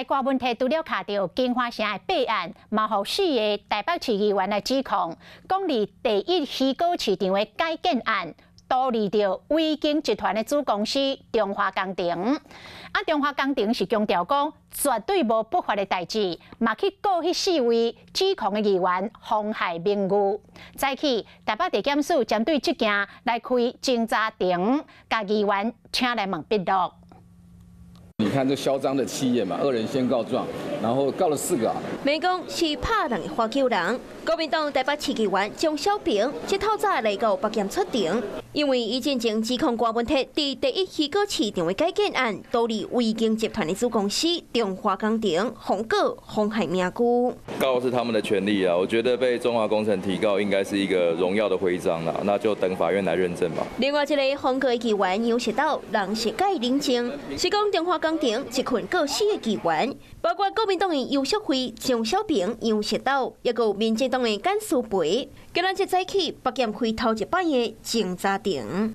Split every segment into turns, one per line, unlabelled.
來郭文棣除了敲著京華城的弊案，嘛予四个台北市議員來指控，講佇第一魚果市場的改建案，圖利著維京集團的子公司中華工程。啊，中華工程是強調講絕對無不法的代誌，嘛去告彼四位指控的議員妨害名譽。早起台北地檢署針對這件來開偵查庭，共議員請來問筆錄。
你看這囂張的企業嘛，惡人先告狀，然後告了四個。
免講是拍人的發球人，國民黨台北市議員鍾小平，這透早來到北檢出庭，因為伊進前指控郭文棣佇第一魚果市場的改建案，圖利維京集團的子公司中華工程，控告妨害名譽。
告是他們的權利啊，我覺得被中華工程提告應該是一個榮耀的徽章啦，那就等法院來認證吧。
另外一个控告的議員楊石斗，人是較冷靜，是講中華工程一群告四个議員，包括國民黨的游錫卉、張小平、楊石斗，抑閣有民進黨的簡思培。今仔日早起，北檢開頭一擺的偵查庭。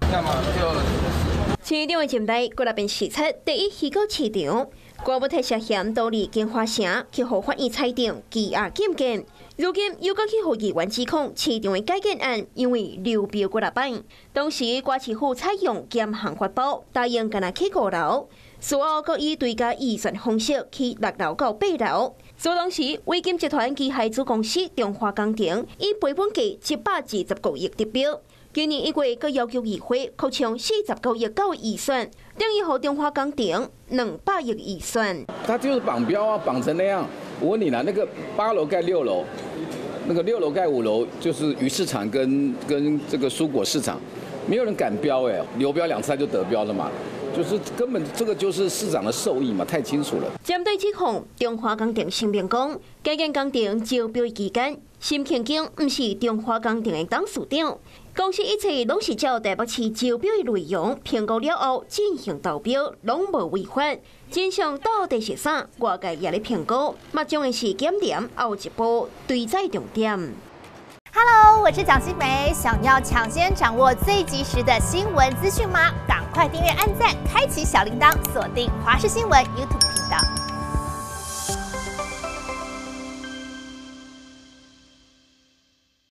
市長的前台，過來邊視察第一魚果市場，郭文棣涉嫌圖利京華城，去予法院裁定羈押禁見。如今又閣去予議員指控市場的改建案，因為流標幾若擺。當時郭市府採用減項發包，答應干焦起五樓。事後閣以追加預算方式起六樓到八樓。所當時維京集團旗下子公司中華工程以賠本價125億得標。今年1月，閣要求議會擴充49億9預算，等於予中華工程200億預算。
他就是綁標啊，綁成那樣。我問你啦，那個8樓蓋六樓，那個六樓蓋五樓，就是魚市場跟這個蔬果市場，沒有人敢標哎，流標兩次就得標了嘛。就是根本這個就是市長的授意嘛，太清楚了。
針對指控，中華工程聲明講，改建工程招標期間，沈慶京毋是中華工程的董事長，公司一切攏是照台北市招標的內容評估了後進行投標，攏無違法。真相到底是啥？外界也咧評估，嘛將會是檢驗後一步追責重點。
Hello，我是蔣新梅，想要搶先掌握最及時的新聞資訊嗎？趕快訂閱、按讚、開啟小鈴鐺，鎖定華視新聞 YouTube 頻道。